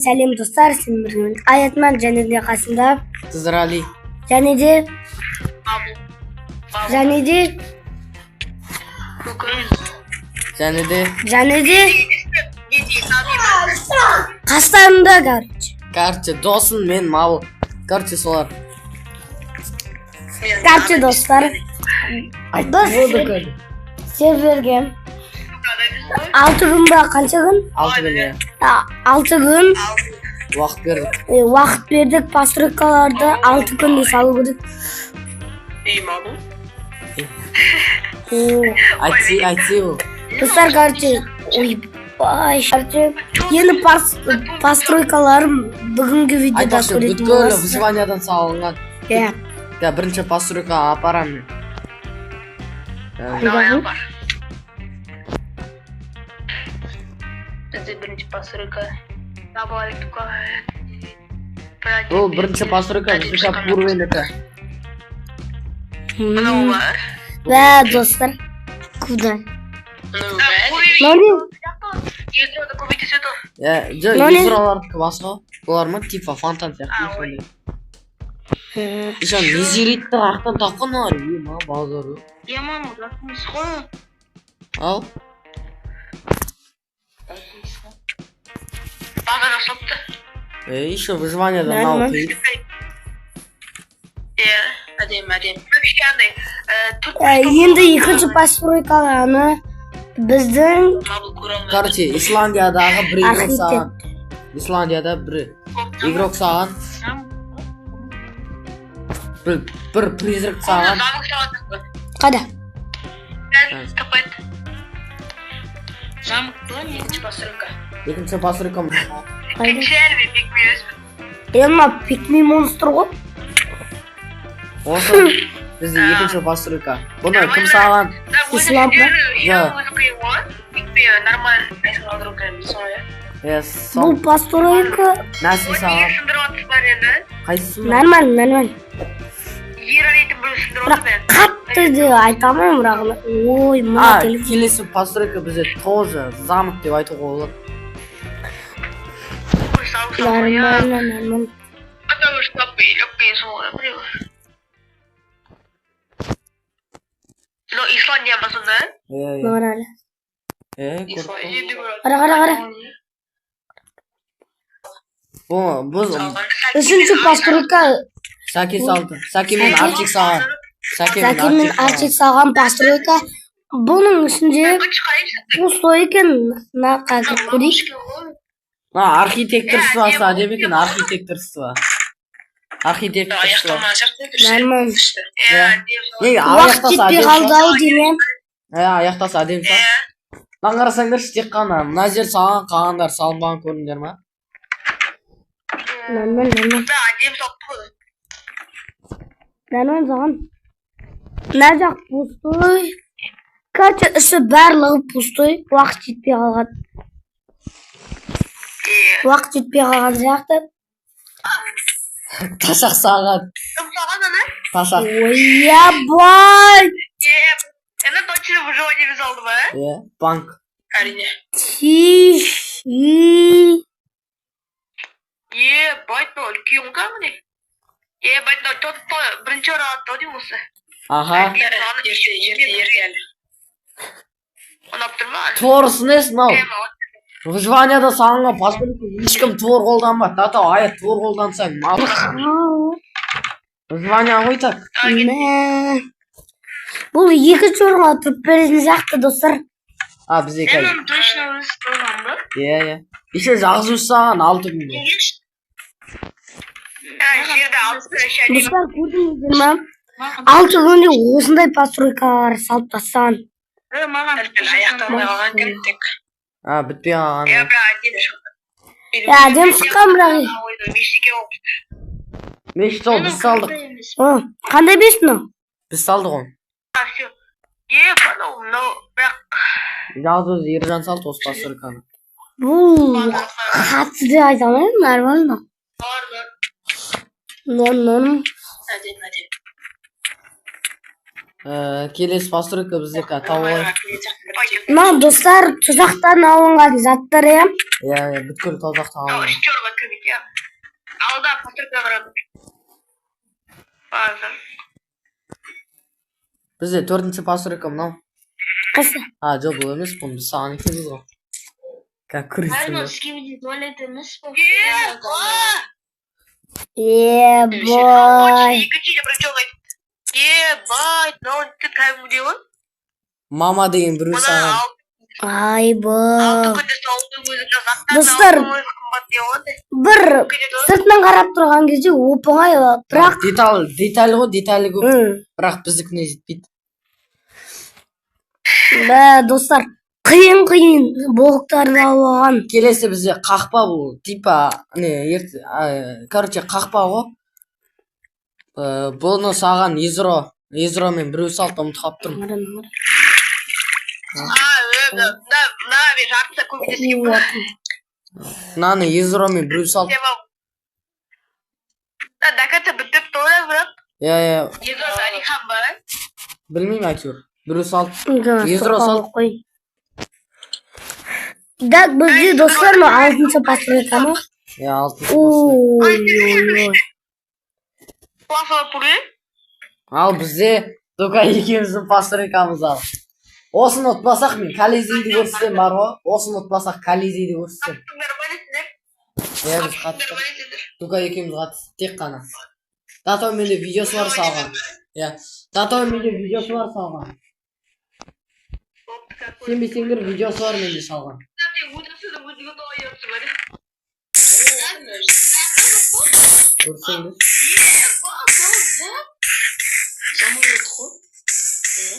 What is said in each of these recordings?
Сәлем, достар! Сен бірге Аятман және де қасымда Тызырали. Және де және де Және де және де қастарында, короче. Короче, досым мен мал. Короче, солар. Короче, достар, Айтты болды короче. Серверге 6 күн ба, қанша күн? 6 күн, иә. 6 күн. Уақыт бердік. Уақыт бердік, постройкаларды 6 күнде салу керек. О, Айтси, айтси бұл. Достар, короче, ойбай, короче, енді постройкаларым бүгінгі видеода Айтпақшы, көретін бүткіл боласыздар. Выживаниядан салынған. Иә. Я бірінші постройкаға апарамын мен. Давай, апар. Бізде бірінші постройка. Давай. Бұл бірінші постройка біздікі, Пурвенікі. Мынау бар. Бә, достар, куда? Мынау Мынау не? Езрода көмектеседі. Иә, жоқ, Мынау не? Езралардікі басқа. Бұлар ма, типа фонтан сияқты ма сондай. Еще незеритті қаяқтан тапқан олар? Е, ма, базар. Яман, емес қой. Ал, Базар жасапты. Еще выживаниядан мынау Нормально. қиын. Иә, әдемі, әдемі. Вообще андай, тут Енді екінші постройкаланы біздің мабыл көре алмаймын. Короче, Исландиядағы бір игрок архитект. саған. Исландияда бір игрок саған. Бір призрак саған. Замок салады. Қайда? Тапайды. Замок па, екінші постройка. Екінші постройка. Қайда? Печаль, пикми өспін. Е, мына пикми монстр ғой. Осы бізде екінші постройка. Бұны кім саған? Ислам ба? Иә, өзі қиын ғой. Пикми нормально қалдыру керек солай. Е, Бұл сол постройка нәсіл Неге саған. сындырып жатырсыздар енді? Қайсысы? нормально, нормально. Ер дейтін біреу сындырып Бірақ жатыр енді. қатты деп айта алмаймын, бірақ ой, мына А, телефон. келесі постройка бізде тоже замок деп айтуға болады. Ой, сау, сау, иә. Нормально, нормально. Потому что легкий сол біреу. Ну, Исландия ма сонда? Иә, иә. Нормально. Е, көріп Исландия. тұрмын. Қара, қара, қара. Бұл бұл Үшінші постройка. Сәке салды. Сәке мен Арчик саған. Сәке мен Сәке мен Арчик Арчик саған. салған постройка. Бұның ішінде пустой екен. Мына қазір көрейік. Мына архитекторствосы әдемі екен, архитекторство. Архитекторство. Нормально. Иә, Неге Уақыт аяқтаса жетпей әдемі. қалды ау деймін. Иә, аяқтаса әдемі шығар. Мына қарасаңдаршы, тек қана мына жер салған, қалғандары салынбаған, көрдіңдер ма? Нормально, нормально. Әдемі салыпты ғой. Нормально салған. Мына жақ пустой. Короче, іші барлығы пустой. Уақыт жетпей қалған. Уақыт жетпей қалған сияқты. Ташақ салған. Кім салған ана? Ташақ. Ойбай! Е, ана точно выживание салды ма? Иә, банк. Әрине. Тиш. Е, байт, мынау үлкен ғой кәдімгідей. Е, байт, мынау тот бірінші орын алады деймін осы. Аха. Ерте, ерте, ерте әлі. Ұнап тұр ма? Торысы несі мынау? Е, мынау. Выживанияда салынған постройка, ешкім твор қолданбады. Тата, аят твор қолдансаң, мал. Выживание ғой так. Мә. Бұл екінші орынға тұрып беретін сияқты, достар. А, бізде қазір. Мен точно өзі қойған ба? Иә. Еще жалғыз өзі салған 6 күнде. Жерді алып тұр. Достар, көрдіңіздер ма? 6 күнде осындай постройкалар салып тастаған. Маған аяқталмай қалған екен тек. А, бітпей қалған. Иә, бірақ әдемі шықты. Иә, әдемі шыққан, бірақ. Мешітке болып. Мешіт ол біз салдық. О, қандай бес мынау? Біз салдық оны. А, все. Е, анау мынау бірақ Жалғыз өзі Ержан салды осы постройканы. Бұл қатты деп айта алмаймын, нормально. Бар, бар. Норм, норм. Әдемі, әдемі. Келесі постройка бізде қазір тауып алайық. Мына, достар, тұзақтан алынған заттар, иә. Иә, бүткіл тұзақтан алынған. Үшінші орынға кірмейді, иә. Алда постройка барады. Базар. Бізде төртінші постройка мынау. Қайсы? А, жоқ, бұл емес, бұны біз саған екенбіз ғой. Как көресің. Скибиди туалет емес пе? Ебой. Екінші или бірінші орынға. Ебать, мынау кәдімгідей ғой. Мама деген біреу Мына саған. Айбой. 6 күнде салудың өзінде заттардың Достар. өзі қымбат деп ғой. Бір сыртынан қарап тұрған кезде оп оңай, бірақ Деталь, деталь ғой, деталі көп. Бірақ біздікіне жетпейді. Бә, достар, қиын қиын блоктарды алып алған. Келесі бізде қақпа, бұл типа не ерте, короче, қақпа ғой. Бұны саған Езро, Езромен біреу салды, ұмытып қалып тұрмын. А, мына мына мен жартысы көмектескен. Мынаны Езромен біреу салды. Мына до конца бітіп тұр, бірақ Иә. Езро Алихан бар. Білмеймін, әйтеуір біреу салды. Езро салды. Қой. Так, бізде, достар, мына алтыншы постройка ма? Иә, алтыншы постройка. Ой, ой, ой. Классовый пуры. Ал бізде Дука екеуміздің постройкамыз. Ал осыны ұтпасақ, мен Колизейді көрсетемін бар ғой. Осыны ұтпасақ, Колизейді көрсетемін. Нормально сендер. Иә, біз қатыстық. Нормально сендер. Дука екеуміз қатыстық тек қана. Дато, менде видеосы бар салған. Иә, Дато, менде видеосы бар салған. Сенбесеңдер, видеосы бар менде салған. Сен өзіңсіздің өзіңе толайыпсың ба? Көрсеңдер. Самолет қой.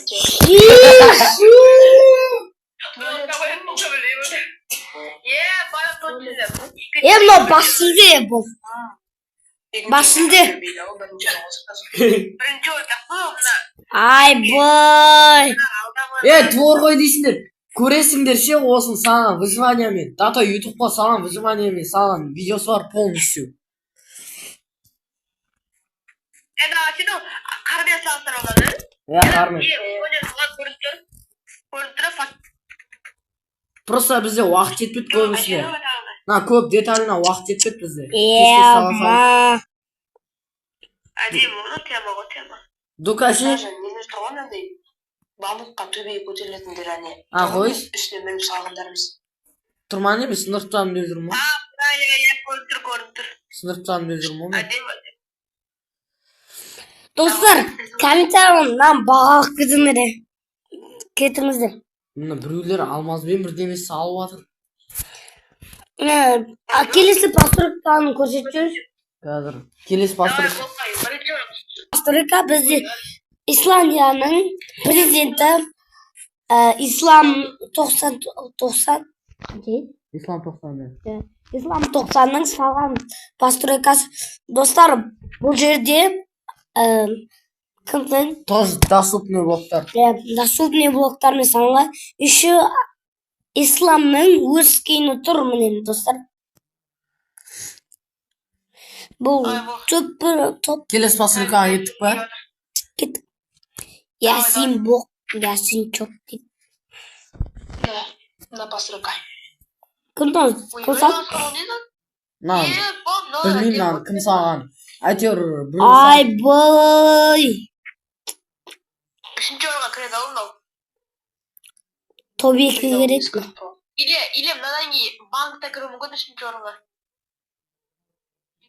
Ши. Е, бара точно. Е, мынау бас жүлде бұл. Бас жүлде. Бірінші орын қой мына. Айбой. Алдағы. Е, двор ғой дейсіңдер. Көресіңдер ше, осыны саған выживаниямен. Дато, ютубқа салған, выживаниямен салған видеосы бар полностью. Енді сен қармен салыстыра алады. Иә, қармен. Е, өнер бұған көрініп тұр. Көрініп тұр. Просто бізде уақыт жетпейді көбісіне. Мына көп деталіне уақыт жетпейді бізде. Тез-тез сала саламыз. Ема. Әдемі ғой, тема ғой, тема. Дука ше? Даже нелер тұр ғой, анандай бамбукқа төбеге көтерілетіндер, әне. А, қойш. Үстіне мініп салғандарымыз. Тұрман емес, сындырып тастадым деп жүрмін ғой. Иә, көрініп тұр, көрініп тұр. Сындырып тастадым деп жүрмін ғой мен. Әдемі. Достар, комментарийдан бағалық кетіңдер. Кетіңіздер. Мына біреулер алмазбен бірдеме салып жатыр. А, келесі постройканы көрсетіп жіберші. Қазір келесі Давай, постройка. болмай, бірінші орын. Постройка бізде Исландияның президенті, Ислам 90 90 қандай? Ислам 90. Ислам 90-ның салған постройкасы. Достар, бұл жерде кімнің Тоже доступный блоктар. Иә, доступный блоктармен салынған. Еще Исламның өз скині тұр, міне, достар. Бұл топ топ. Келесі постройкаға кеттік па? Кеттік. Ясин боқ, Ясин чоп дейді. Да, мына постройка. Кім там? Кім салды? Мына білмеймін, мынаны кім салған. Әйтеуір біреу салды. Айбай. Үшінші орынға кіреді ау мынау. Топ екі керек. Или мынадан кейін банкта кіруі мүмкін үшінші орынға.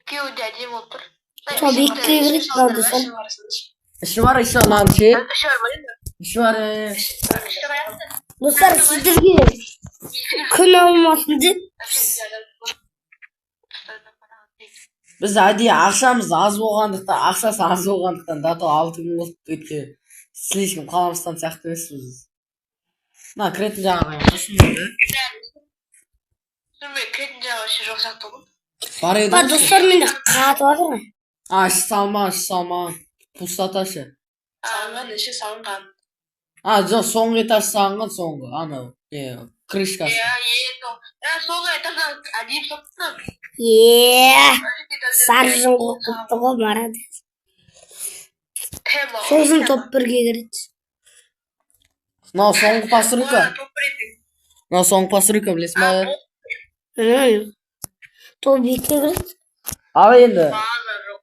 Екеуі де әдемі болып тұр. Топ екі керек мынау, достар. Іші бар еще мынаның ше. Іші бар ма енді? Іші бар, е. Іші бар. Достар, сіздерге күн алмасын деп. Біз әдейі ақшамыз аз болғандықтан, ақшасы аз болғандықтан дато 6 күн болды, өйткені слишком қаламыстан сияқты емеспіз. Мына кіретін жағы қаяқта? Түсінбей, кіретін жағы вообще жоқ сияқты ғой. Бар еді Ба, ғой. достар, менде қатып жатыр ғой. А, іші салма, іші салма. Пустота ше. Салынған, іші салынған. А, жоқ, соңғы этаж салынған, соңғы анау не, крышкасы. Иә, е, сол. Соңғы этаждан әдемі соқты. Е, сары жын қорқытты ғой, марат. Сосын топ бірге кіреді. Мынау соңғы постройка. Топ бір екен. Мынау соңғы постройка, білесің ба? Білмеймін. Топ екіге кіреді. Ал енді Базар жоқ.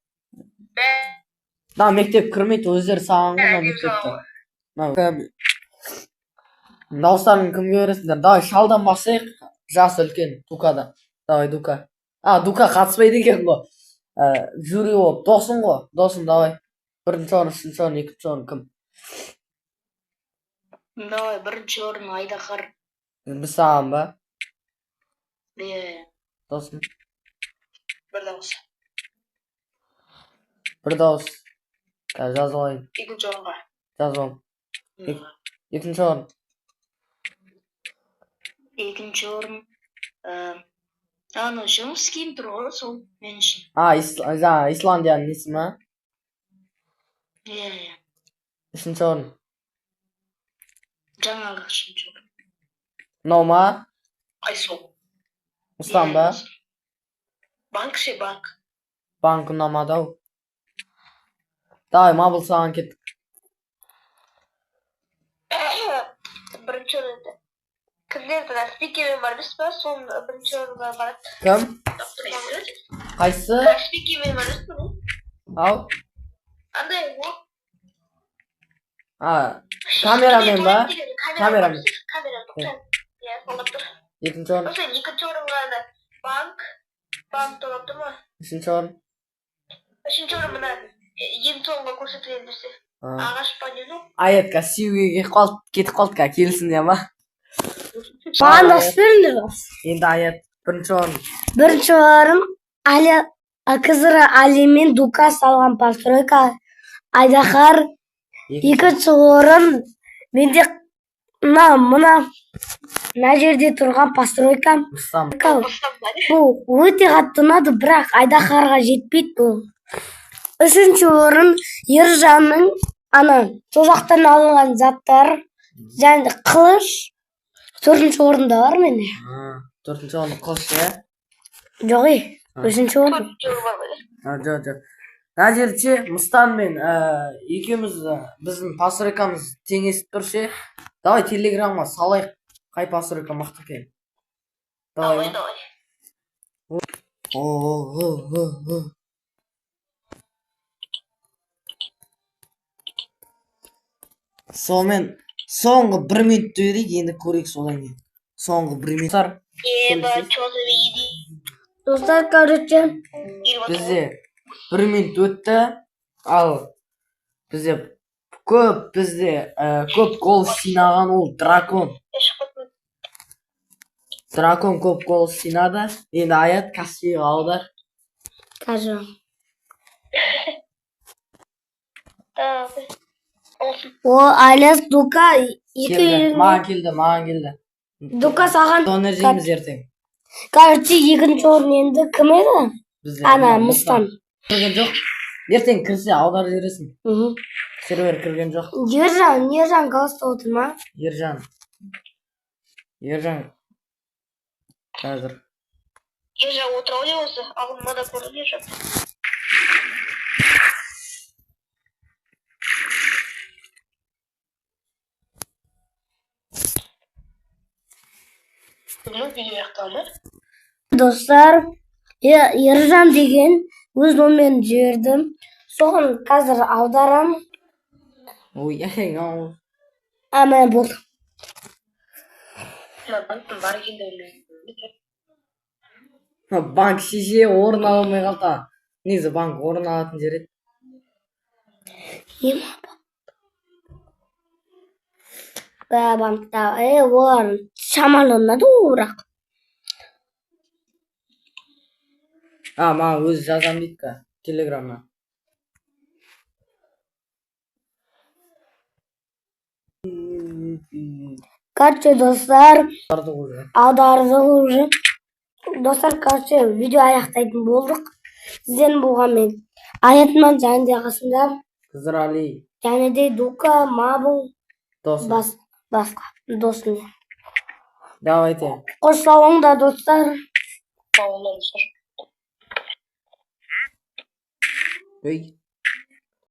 мына мектеп кірмейді, өздері салған ғой мына Бәрі мектепті. Мынау дауыстарын кімге бересіңдер? Давай шалдан бастайық, жасы үлкен Дукада. Давай, Дука. А, Дука қатыспайды екен ғой. Жюри болып досың ғой, досым. Давай, бірінші орын, үшінші орын, екінші орын кім? Давай, бірінші орын Айдаһар. Біз саған ба? Иә. Досым. Бір дауыс. Бір дауыс. Қазір жазып алайын. Екінші орынға. Жазып алдым. Екінші орын. Екінші орын анау жұмыс киім тұр ғой, сол мен үшін. А, жаңа Исландияның несі ма? Иә. Үшінші орын. Жаңағы үшінші орын. Мынау ма? Қайсы ол? Мұстан ба? Банк ше, банк. Банк ұнамады ау. Давай, Мабыл, саған кеттік. Бірінші орында. Кімдер мына спикермен бар емес па? Сол бірінші орынға барады. Кім? Қайсысы? Спикермен бар емес па? Ау. Андай ол. А, камерамен ба? Камерамен. Камерамен. Иә, солап тұр. Екінші орын. Сосын екінші орынға ана банк. Банк толап тұр ма? Үшінші орын. Үшінші орын мына ең соңғы көрсетілген нәрсе. А. Ағаш па, не жоқ? Аятка сүюге кетіп қалды, кетіп қалды, қазір келсін де ма? Маған дауыс беріңдер. Енді Аят, бірінші орын. Бірінші орын Али Кызыр Али мен Дука салған постройка, Айдаһар. Екінші орын менде мына жерде тұрған постройка. Мұстан. Бұл өте қатты ұнады, бірақ Айдаһарға жетпейді бұл. Үшінші орын Ержанның ана сол жақтан алынған заттар және қылыш төртінші орында бар менде. А, төртінші орын қылыш, иә? Жоқ, ей, үшінші орын. Төртінші орын бар ғой. А, жоқ, жоқ. Мына жерде ше, Мұстан мен екеуміз, біздің постройкамыз теңесіп тұр ше. Давай телеграмға салайық, қай постройка мықты екен. Давай. Давай, давай. О, о, о, о, о. Сонымен соңғы бір минут берейік, енді көрейік содан кейін. Соңғы бір минут. Достар, Еба, чё за види? Достар, короче, бізде бір минут өтті. Ал бізде көп, бізде көп гол жинаған ол дракон. Дракон көп гол жинады. Енді Аят, Каспийға аудар. Қазір о Алиас, Дука екі. Келді, маған келді, маған келді. Дука, саған. Донер жейміз ертең. Короче, екінші орын енді кім еді? Бізде Ана Мұстан. Кірген жоқ. Ертең кірсе, аударып жібересің. Мхм. Сервер кірген жоқ. Ержан голоста отыр ма? Ержан. Ержан. Қазір. Ержан отыр ау деп осы. Алдыма да көрдім Ержан. Білмеймін, видео аяқтала ма? Достар, Ержан деген өз номерін жібердім, соған қазір аударам. Ой, әй, ау. А, міне, болды. Мына банктың бар екенін де білмеймін. Банк шеше орын ала алмай қалды. А. Негізі банк орын алатын жер еді. Ема бә, банкта олар шамалы ұнады ғой, бірақ. А, маған өзі жазамын дейді ка. Телеграмнан. Короче, достар, Аударды уже. Аудардық уже. Достар, короче, видео аяқтайтын болдық. Сіздермен болған мен Аятман және де қасымда Қызырали. Және де Дука, Мабл. Досым. Басқа досым. Давайте. Қош, сау болыңдар, достар. Сау болыңдар, достар. Ой.